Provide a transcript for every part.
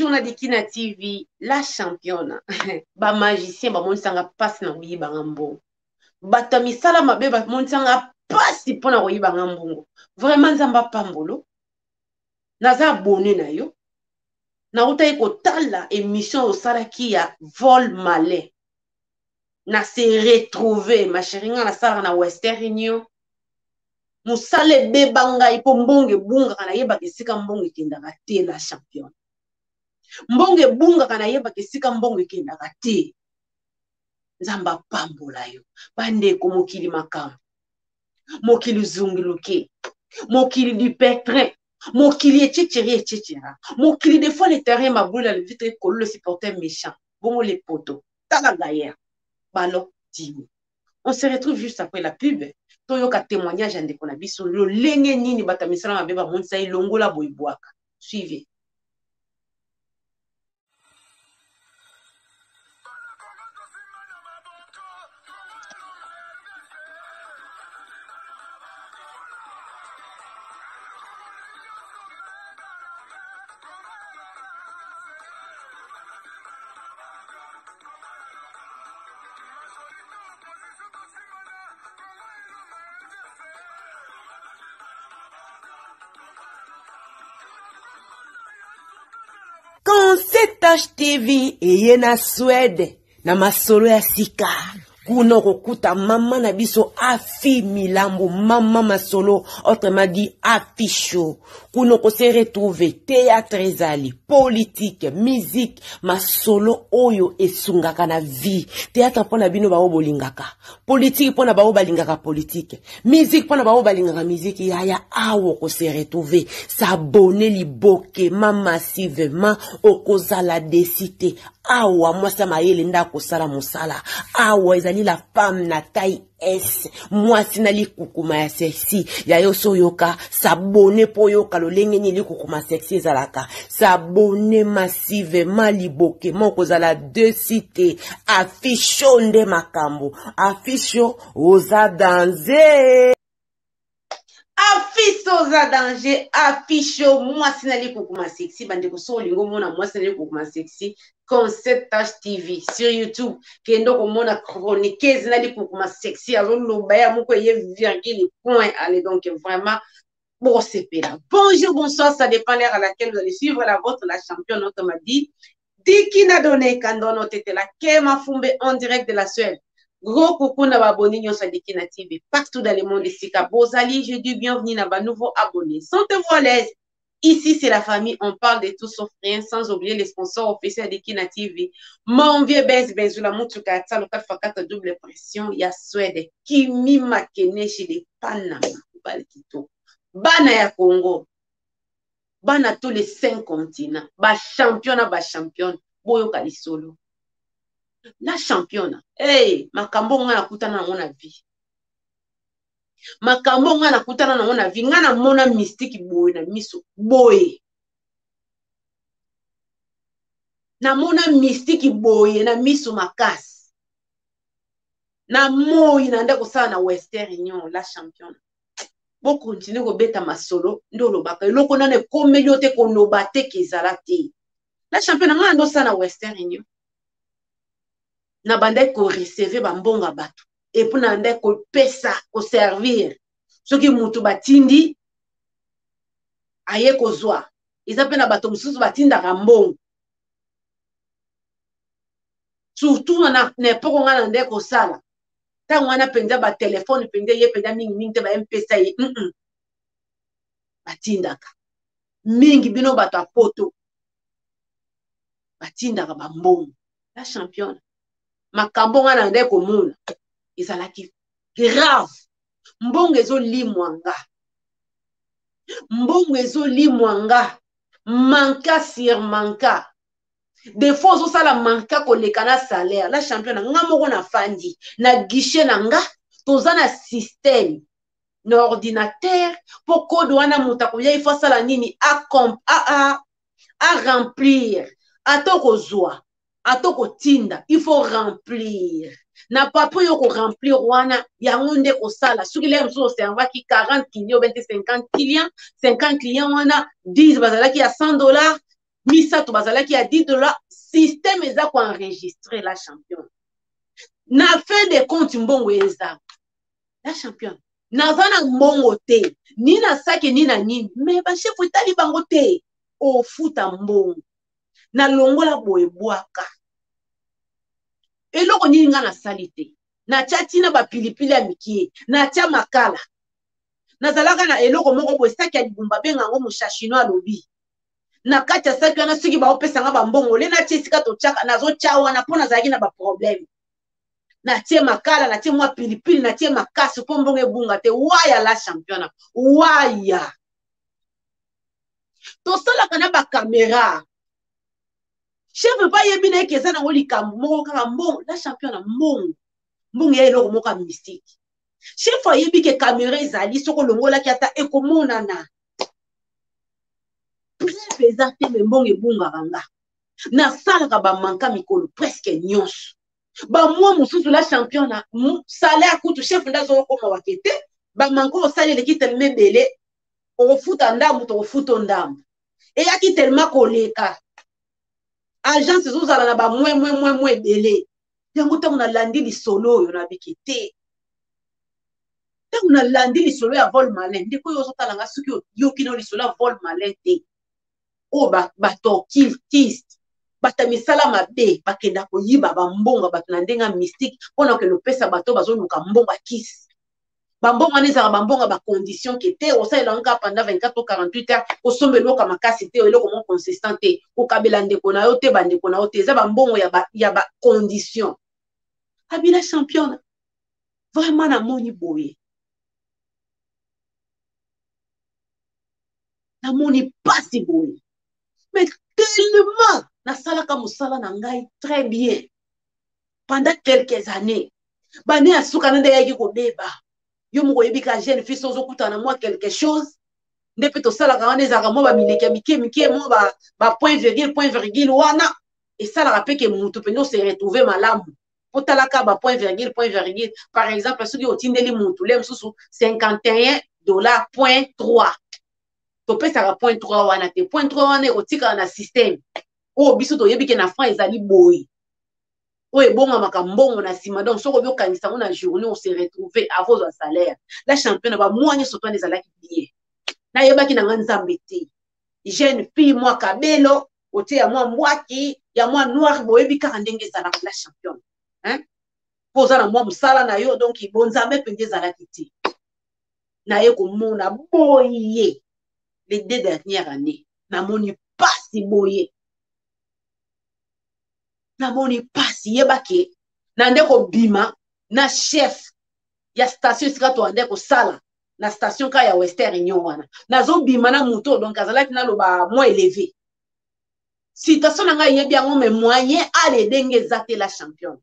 Toujours na Dikina TV, la championne. Ba magicien bamonisanga mpasi na koyiba nga mbongo. Bato ya misala mabe bamonisanga mpasi mpo na koyiba nga mbongo. Vraiment Nzambe apambolo. Naza abonné na yo. Nautaki kotala émission osalaki ya vol malin. Na se retrouver, ma chérie nga nasalaka na Western Union. Mosala ebeba ngai mpo mbongo ebungaka, nayebaka esika mbongo ekendaka te, la championne. Mbongo ebungaka, nayebaka esika mbongo ekendaka te. Nzambe apambola yo. Bandeko, mokili makambo, mokili zunguluke, mokili du pétrin, mokili ececeri ececera, mokili des fois le terrain mabulu na le vitre ekolo le supporter méchant bongo le poto tala gaillard balo dimi. On se retrouve juste après la pub. Toyoka témoignage ya ndeko na biso lolenge nini bato ya misala mabe bamonisa ye longola boye bwaka. Suivez. Concept TV eye na Suède na masolo ya sika. Kuna okokuta mama na biso Afi Milambo, mama masolo, autrement dit Afi Show. Kuna okose retrouver théâtre ezali, politique, musique, masolo oyo esungaka na vie. Théâtre mpo na bino baoyo bolingaka, politique mpo na baoyo balingaka politique, musique mpo na baoyo balingaka musique. Yaya, awa okose retrouver, s'abonner libokema massivement, okozala desi te. Awa mwasi ya mayele nde akosala mosala. Awa ezali la femme na taille S, mwasi na likukuma ya sexy. Ya yo so oyoka, s'abonner mpo oyoka lolenge nini likukuma sexy ezalaka. S'abonner massivement libokema, okozala desi te. Affiche nde makambo, affiche oza danze. Affiche oza danger, affiche mwasi na likukuma sexy. Bandeko, so olingi omona mwasi na likukuma sexy, Concept H TV sur YouTube, kende komona chroniqueuse na likukuma sexy azoloba ya moko eye virgule point. Allez donc vraiment bosepela. Bonjour, bonsoir, ça dépend l'heure à laquelle vous allez suivre la vôtre, la championne, notre m'a dit Dikina Donné Kandono Tetela Kema Fumbe en direct de la Suède. Gros coucou na baboni nyonso ya Dikina TV partout dans le monde esika bozali. Je dis bienvenue na ba nouveaux abonnés. Sentez-vous à l'aise. Ici, c'est la famille. On parle de tout sauf rien, sans oublier les sponsors officiels de Dikina TV. Mon vieux Benz Benzula Mutuka Tsalo 4x4 double pression ya Suède. Kimi Makeneshi de Panama. Balkito. Bana ya Congo. Bana tous les 5 continents. Ba champion na ba championne. Boyoka lisolo. La championne. Hey, makambo nga nakutana nango na vie. Makambo nga nakutana nango na vie. Nga namona mystique boye na miso boye. Namona mystique boye na miso makasi. Na moi na nde kosala na Western Union, la championne. Bo continuer kobeta masolo nde olobaka eloko nano ekomeli yo te, koloba te kezala te. La championne, nga ndo sala na Western Union. Na bandaki ko recevoir ba mbongo ya bato et puis na bandaki kopesa, koservir. Soki mutu batindi aye kozwa, eza pe na bato mosusu batindaka mbongo. Surtout na époque nga na ndaki kosala. Ntango wana mpenza ba telefone mpenza ye mpenza mingi mingi te, ba M-Pesa ye, Batindaka mingi bino bato ya poto batindaka ba mbongo. La championne, makambo nga na ndaki komona ezalaki grave. Mbongo ezolimwa nga, mbongo ezolimwa nga, manka sur manka. Des fois ozosala manka koleka na salaire. La championne, nga moko nafandi na guichet na nga, toza na système na ordinateur po code wana moto akoya, il faut asala nini, a remplir, ata okozwa ata okotinda, il faut remplir na papier oyo ko remplir wana, yango nde kosala. Soki lelo mosusu oservaki 40 clients ou 50 clients, 50 clients wana 10 bazalaki ya 100 $. Misato bazalaki ya 10 $. Système eza koenregistrer, la championne. Na fin de compte, mbongo eza, la championne. Naza na mbongo te, ni na saki ni na nini, mais bachef etali bango te. Ofuta mbongo, nalongola boye, bwaka eloko nini. Nga nasali te, natya ntina bapilipili ya mikie, natya makala. Nazalaka na eloko moko boye, saki ya libumba, benga yango moshashino. Alobi na kati ya saki wana, soki baopesanga bambongo le, natie esika totyaka, nazotya wana mpo nazalaki na baproblème. Natie makala, natie mwa pilipili, natie makasi mpo mbongo ebunga te. Waya, la championa, waya tosalaka na bacaméra. Chef mpe ayebi na ye ke eza nango likambo moko kaka mbongo. La championa, mbongo, mbongo ya eloko moko ya mystique. Chef ayebi ke caméra ezali, soki olongolaki ata ekomonana. Preuve eza te, mais mbongo ebungaka. Nga nasalaka bamanka mikolo presque nyonso, bamwa mosusu, la champion. Salaire kutu chef nde azokoma wake te. Bamanka osali eleki tellement ebele, okofuta ndambu, tokofuta ndambu. Eyaki tellement koleka, agence ezozala na bamwe mwe mwe mwe ebele. Yango ntango nalandi lisolo oyo, nabiki te. Ntango nalandi lisolo ya vol malin, ndeko oyo ozotala nga, soki oyoki no lisolo ya vol malin te, oyo bato occultiste, bato ya misala mabe, bakenda koyiba bambongo ya bato na ndenge ya mystique mpona kokende kopesa bato bazoluka mbongo ya kisi. Bambongo wana ezalaka bambongo ya bacondition ke te osalela yango kaka pendant 24 ou 48 heures, kosomba eloko ya makasi te, eloko moko consistant te, kokabela ndeko na yo te, bandeko na yo te. Eza bambongo ya bacondition. Abila championne, vraiment namoni boye, namoni pasi boye, mais tellement nasalaka mosala na ngai très bien pendant quelques années. Bane ya suka na nde eyaki kobeba. Yo moko oyebi ka jeune fille, so ozokutana na mwa quelque chose nde mpe tosalaka wana, ezalaka mwa bamileki ya mike mike, mwa bapoint virgule, point virgule wana esalaka mpe ke motu mpenza ose retrouve malamu. Mpo talaka bapoint virgule, point virgule, par exemple soki otindeli motu le mosusu 51 $ point 3, topesaka point 3 wana te. Point 3 wana ekotikala na système oyo biso toyebi ke na franc ezali boye, oyo ebongamaka mbongo na nsima. Donc soki obi okangisa yango na journée, ose retrouve avant ozwa salaire. La championne, bamwa nyonso to wana ezalaki bien. Nayebaki na nga Nzambe te. Jeune fille, mwa kabelo otie ya mwa mbwaki ya mwa noir, boyebi kaka ndenge ezalaka, la championne, hein? Mpo oza na mwa mosala na yo, donc bonzambe mpenza ezalaki te. Naye komona boye les deux dernières années, namoni pasi boye, namoni pasi. Yebake na nde kobima na chef ya station esika toande kosala na station ka ya Western Union wana. Nazobima na moto, donc azalaki naloba mwa élevé. Situation na ngai eyebi yango, mais moyen ale ndenge eza te. La championne,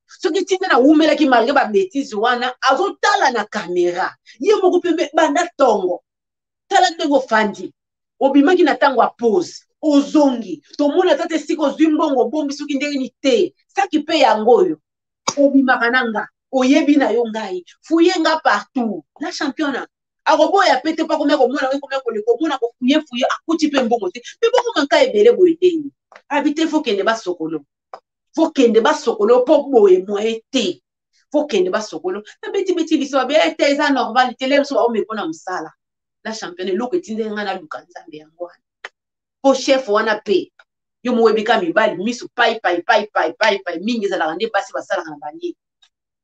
soki ntinda nawumelaki malgré babêtises wana, azotala na caméra ye moko mpe banda ntongo. Tala ndenge ofandi, obimaki na ntango ya pause, ozongi, tomoni ata te esika ozwi mbongo, obombi soki ndenge nini te. Saki mpe yango oyo obimaka na nga, oyebi na yo ngai, fouille nga partout. La championa akoboya pe te, mpo akomia komona ngo, ekomia koleka, omona kofouiller fouiller, akuti mpe mbongo te. Mpe bongo manka ebele boye ndenge abi te, faut kende basokolo, faut kende basokolo, mpo boye moye te, faut kende basokolo. Nabetibeti liso, abe te, eza normal te. Le mosusu baomeko na mosala. La championne, eloko etindeli ngai naluka Nzambe yango wana, mpo chef wana mpe yo moko oyebika mibali miso pai pai pai pai pai pai mingi ezalaka nde basi basalaka na banini.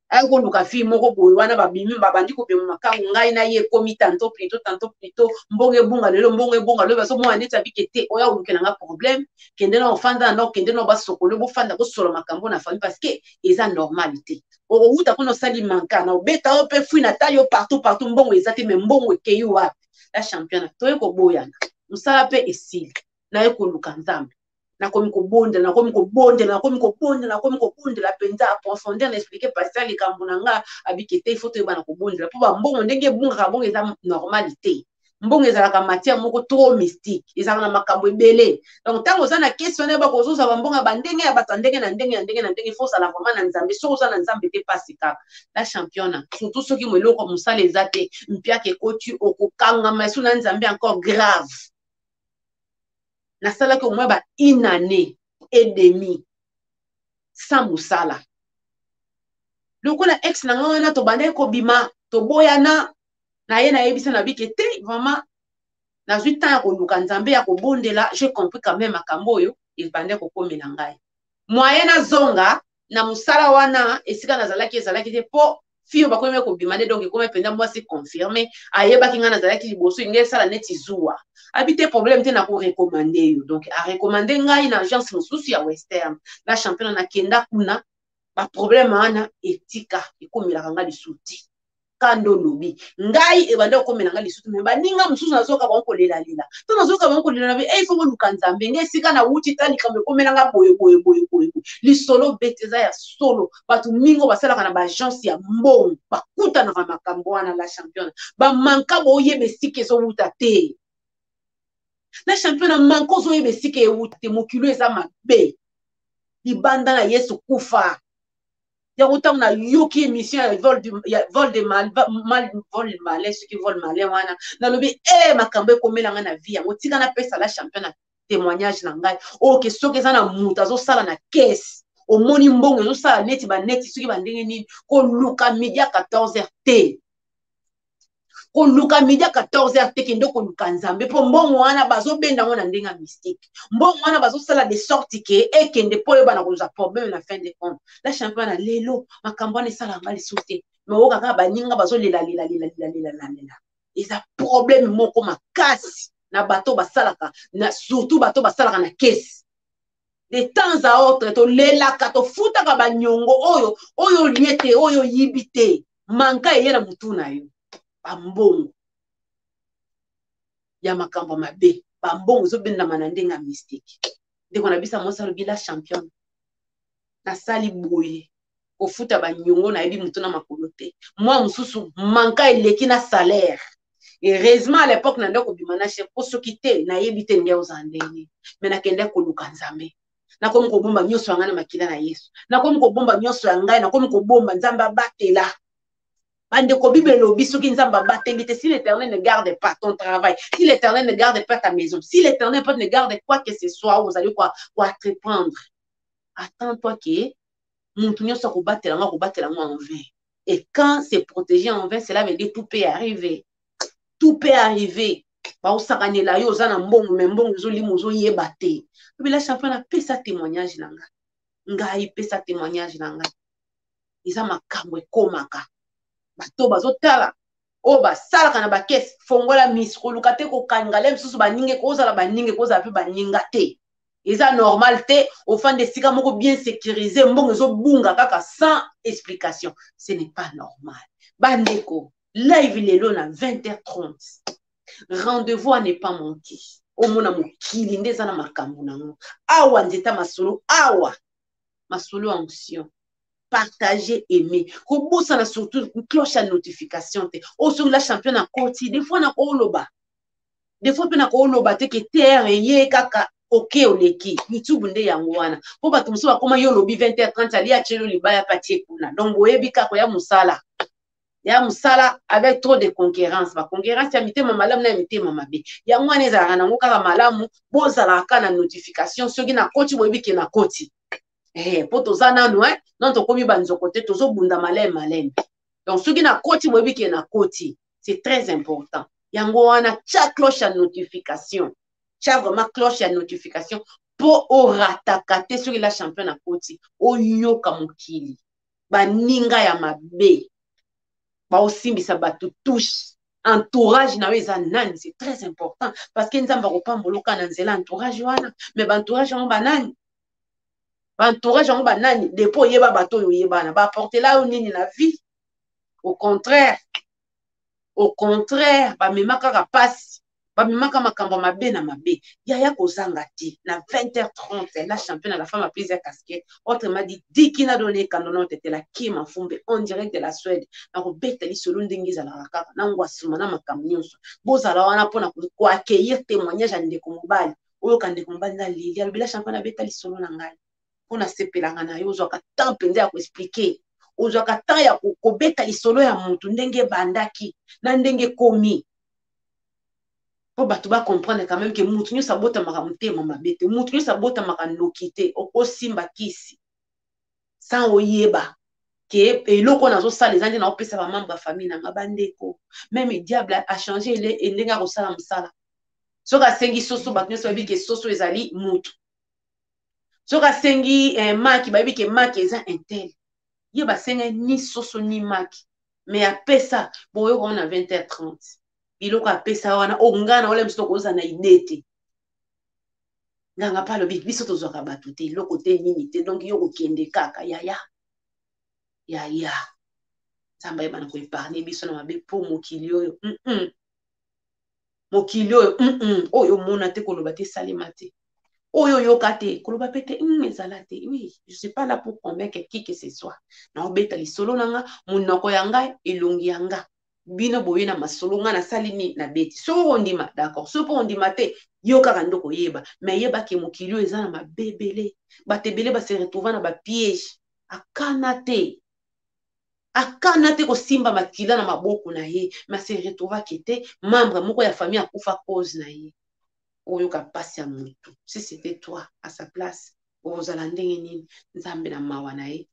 Aye koluka fille moko boye wana, babimi, babandi kobima makangu. Ngai na ye ekomi tantôt plutôt, tantôt plutôt, mbongo ebunga lelo, mbongo ebunga lelo. Bazomona neti abike te, oya olukela nga problème. Kende na ofanda na okende na basokolo, bofanda bosola makambo na famille, parce que eza normal te. Okowuta kuna, osali manka na obeta yo mpe fui na tali yo partout partout, mbongo eza te, mais mbongo ekei wapi? La championne, toye koboyana, mosala mpe esili. Naye koluka Nzambe, nakomi kobondela, nakomi kobondela, nakomi kobondela, nakomi kobondela mpenza à profondeur. Na expliquer pasteur likambo na nga, abiki te, il faut toyeba na kobondela mpo bambongo ndenge ebungaka bongo eza normal te. Mbongo ezalaka matière moko trop mystique, ezalaka na makambo ebele. Donc ntango oza na kesi wana, yeba kozozwa bambongo ya bandenge ya bato ya ndenge na ndenge ya ndenge na ndenge. Faut ozala vraiment na Nzambe. Soki oza na Nzambe te, pasi kaka, la championa. Surtout soki eloko mosala eza te, mpiaka ekoti, okokangama esu na Nzambe encore grave. Nasalaki au moins ba une année et demi sans mosala. Lokola ex na ngai wana tobandaki kobima, toboyana, na ye nayebisa na bike te, vraiment nazwi temps ya koluka Nzambe, ya kobondela, j'ai compris quand même makambo oyo ebandaki kokomela ngai. Moyen nazonga na mosala wana esika nazalaki ezalaki te, mpo fille oyo bakomi kobima nde, donc ekomi mpenza mwasi confirme, ayebaki ngai nazalaki liboso, inge esala neti zuwa. Abi te problème te, nakorekomande yo. Donc arekomande ngai na agence mosusu ya Western la Championnat. Nakenda kuna, baproblème wana etika ekomelaka ngai lisusu te. Kanda olobi ngai ebanda kokomela ngai lisusu, me baninga mosusu nazoka bango kolelalela to nazoka bango kolela na ei, fo boluka Nzambe. Ngai esika nawuti, ta likambo ekomela ngai boye boye boye boye. Lisolo bete eza ya solo. Bato mingi oyo basalaka na baagence ya mbongo bakutanaka makambo wana, la Championne. Bamanka boyeba esika ezowuta te, la Championne. Manka ozoyeba esika ewuta te. Mokili eza mabe, libanda na Yesu kufa. Yango ntango nayoki émission ya vol, du, ya vol de mal, mal, vol malin, soki vol malin wana, nalobi e makambo ekomela ngai na vie yango, tika napesa la Championne na témoignage na ngai oyo ke soki eza na moto azosala na kese, omoni mbongo ezosala neti baneti soki bandenge nini, koluka midi ya 14 heures te, koluka midi ya 14 heures te, kende koluka Nzambe, mpo mbongo wana bazobenda yango na ndenge ya mystique. Mbongo wana bazosala de sorte ke ekende mpo oyebana kozwa problème na fin de compte. La Championne, na lelo makambo wana esalaka nga lisusu te, me oyoka kaka baninga bazolelalelalelalelalelalela. Eza problème moko makasi na bato basalaka na, surtout bato basalaka na kesi. De temps à autre tolelaka, tofutaka banyongo oyo oyo olie te, oyo oyibi te, manka eye na motu na yo, bambongo ya makambo mabe, bambongo ezobendama na ndenge ya mystique. Ndeko na biso mwasi alobi: la Championne, nasali boye kofuta banyongo, nayebi motu na makolo te, mwa mosusu manka eleki na salaire. Heureusement, à l'époque na nde kobima na chef, mpo soki te nayebi te nde ozala ndenge. Me nakende koluka Nzambe, nakomi kobomba nyonso ya ngai na makila na Yesu, nakomi kobomba nyonso ya ngai, nakomi kobomba. Nzambe abatela bandeko. Bible elobi soki Nzambe abateli te, si l'Éternel ne garde pas ton travail, si l'Éternel ne garde pas ta maison, si l'Éternel ne garde quoi que ce soit ozali koentreprendre, attends-toi ke mutu nyonso akobatela ngo, akobatela ngo en vain. Et quand c'est protégé en vain, cela veut dire tout peut arriver, tout peut arriver. Baosakanela yo, oza na mbongo, me mbongo ezolima, ozoyeba te. Obela Champion, apesa témoignage na ngai, ngai pesa témoignage na ngai. Eza makambo ekomaka bato bazotala oyo basalaka na bakese. Fongola miso, koluka te kokanga le mosusu baninga, ekozala baninga, ekozala mpe baninga te. Eza normal te ofanda esika moko bien sécurisé, mbongo ezobunga kaka sans explication. Ce n'est pas normal. Bandeko, live lelo na 20h30, rendez-vous à ne pas manquer. Omona mokili nde eza na makambo nango awa, nzeta masolo awa, masolo onction. Partager, aimer, kobosana surtout cloche ya notification te. Oyo soki la Championne akoti, des fois nakoloba, des fois mpe nakoloba te ke terre eye kaka oke oleki YouTube nde yango wana, mpo bato mosusu bakoma yo olobi 20h30, ali atielo libaya mpe atie kuna. Donc boyebi kaka ya mosala, ya mosala avec trop de concurrence, baconcurrence ya mitema malamu na ya mitema mabe. Yango wana ezalaka nango kaka malamu bozalaka kaka na notification. Soki nakoti, boyebi ke nakoti, mpo toza nanu non tokomi banzoko te, tozobunda maleme maleme. Donc soki nakoti, boyebi ke nakoti. C'est très important. Yango wana tia cloche ya notification, tia vraiment cloche ya notification mpo orataka te. Soki la Championne akoti, oyoka mokili, baninga ya mabe baosimbisa bato touche. Entourage na yo eza nani? C'est très important, parce que Nzambe akopamboloka na nzela entourage wana. Mais baentourage yango banani? Baentourage yango banani? Depuis oyeba bato oyo oyebana, baaportela yo nini na vie? Au contraire, au contraire, bamema kaka pasi, bamemaka makambo ya mabe na mabe. Yaya, kozanga te na 20h30, la Championne, la femme à plusieurs casquettes, autrement dit Dikina Done Kando na otetela Kima Fumbe, en direct de la Suède, nakobeta lisolo ndenge ezalaka kaka na ngwasuma na makambo nyonso. Bozala wana mpona koaccueillir témoignage ya ndeko mobali. Oyoka ndeko mobali na leli, alobi: la Championne, abeta lisolo na ngai mpo nasepelaka na yo, ozwaka temps mpenza ya koexpliquer, ozwaka temps ya kobeta lisolo ya motu ndenge ebandaki na ndenge ekomi. Mpo bato bacomprendre quand même ke motu nyonso abotamaka motema mabe te, motu nyonso abotamaka ndoki te. Okosimba kisi sans oyeba ke eloko oyo nazosala eza nde naopesa bamembre ya famille na nga. Bandeko, meme diable achange ndenge akosala mosala. Soki asengi soso, bato nyonso bayebi ke soso ezali motu. Soki asengi maki, bayebi ke maki eza intel. Ye basenga ni soso ni maki, mais apesa. Boyoka wana 20h30, biloko apesa wana oyo ngai na ola biso tokozala na ide te. Nganga mpe alobi biso tozwaka bato te, eloko te, nini te. Donc yo kokende kaka yaya yaya. Nzambe ayeba na koepargne biso na mabe, mpo mokili oyo mokili oyo oyo omona te, koloba te, esalema te. Oyo oyoka te, koloba mpe te, ezala te. Oui, je suis pas là pour convaincre qui que ce soit. Naobeta lisolo na nga, monoko ya ngai, elongi ya nga. Bino boye na masolo nga nasali nini, nabeti. Soki okondima, d'accord. Soki mpo ondima te, yo kaka nde okoyeba. Mais yeba ke mokili oyo eza na mabe ebele, bato ebele base retrouva na bapiège. Akana te, akana te kosimba makila na maboko na ye, mais ase retrouvaki te membre moko ya famille akufa cause na ye. Oyoka mpasi ya motu. Si c'était toi à sa place, okozala ndenge nini? Nzambe na mawa na ye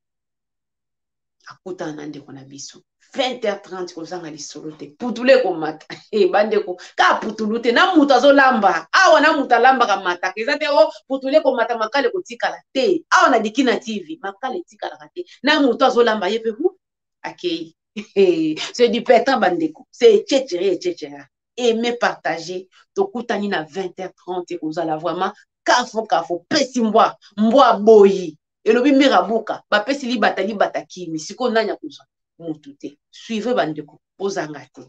akutana na ndeko na biso 20h30. Kozanga lisolo te, putulu ekomata. E bandeko, kaka putulu te, na moto azolamba awa, na moto alambaka mataka eza te. O putulu ekomata, makala ekotikala te. Awa na Dikina TV, makala etikalaka te. Na moto azolamba ye mpe hu akei. C'est du pétain, bandeko, c'est etc etc. Aimer, partager. Tokutani na 20h30. Ekozala vraiment kafo kafo. Pesi mbwa, mbwa boyi elobi mirabuka, bapesi libata, libata kimi. Sikoyo nani akozwa motu te? Suivez bandeko, bozanga te.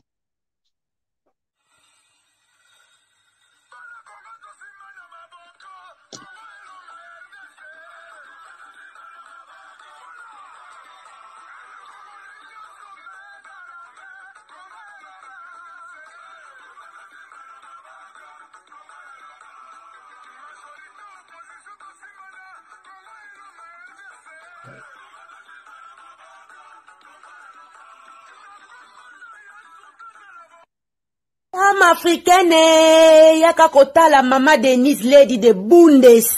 Femme africaine, yaka kotala mama Denise Lady de Bundes.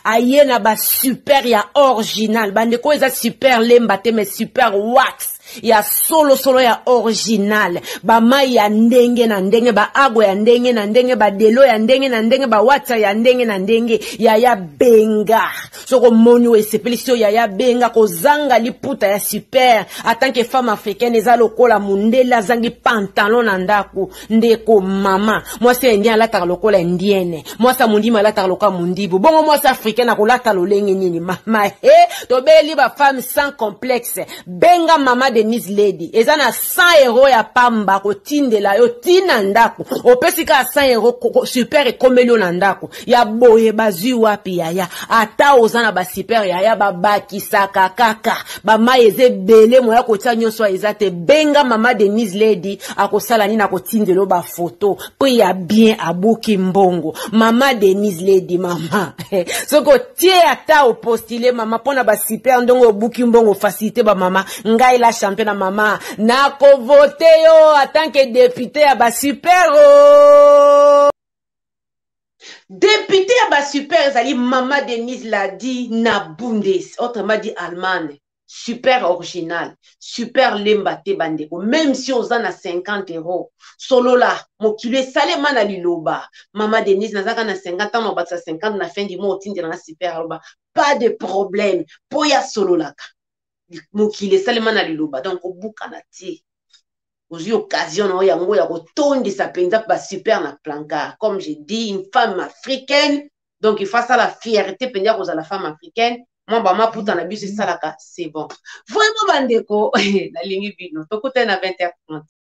Aye na ba super ya original. Bandeko, eza super lemba te, mais super wax ya solo solo ya original. Bamai ya ndenge na ndenge, baagwa ya ndenge na ndenge, badelo ya ndenge na ndenge, bawatsa ya ndenge na ndenge. Yaya, benga soki omoni oyo esepelisi yo. Yaya, benga. Kozanga liputa ya super atanke femme africaine eza lokola mondele azangi pantalon na ndako. Ndeko mama, mwasi ya indien alataka lokola indienne, mwasi ya mondimi alataka lokola mondibu, bongo mwasi africaine akolata lolenge nini? Mama he, tobeli bafemme sans complexe. Benga mama Denise Lady, eza na 100 euro ya pamba, kotindela yo ntina ndako. Opesi kaka 100 euro, super ekomeli yo na ndako. Ya boye bazwi wapi yaya? Ata oza na basuper yaya, babakisaka kaka bamai eza ebele, moya kotia nyonso eza te. Benga mama Denise Lady, akosala nini? Akotindela yo bafoto mpo ya bien. Abuki mbongo mama Denise Lady. Mama, soki otie ata opostile mama mpo na basuper, ndongo obuki mbongo, facilité bamama. Ngai la champion na mama, nakovote yo atanke député ya basuper o. Député ya basuper ezali mama Denise Ladi na Bundes, autrement dit Allemagne. Super original, super lemba te bandeko. Même si oza na 50 euro, solola. Mokili esalema na liloba. Mama Denise, nazaka na 50 ntango nabatisa 50 na fin du mois, otindela na super. Aloba pas de problème, mpo ya sololaka. Mokili esalema na liloba, donc obukana te. Ozwi occasion na yo yango ya kotondisa mpenza basuper na placard. Comme je dis, une femme africaine, donc il faut asala fierté mpenza ya kozala femme africaine. Mwa bamaputa na biso esalaka, c'est bon. Vraiment bandeko, nalingi bino. Tokutani na 20h30.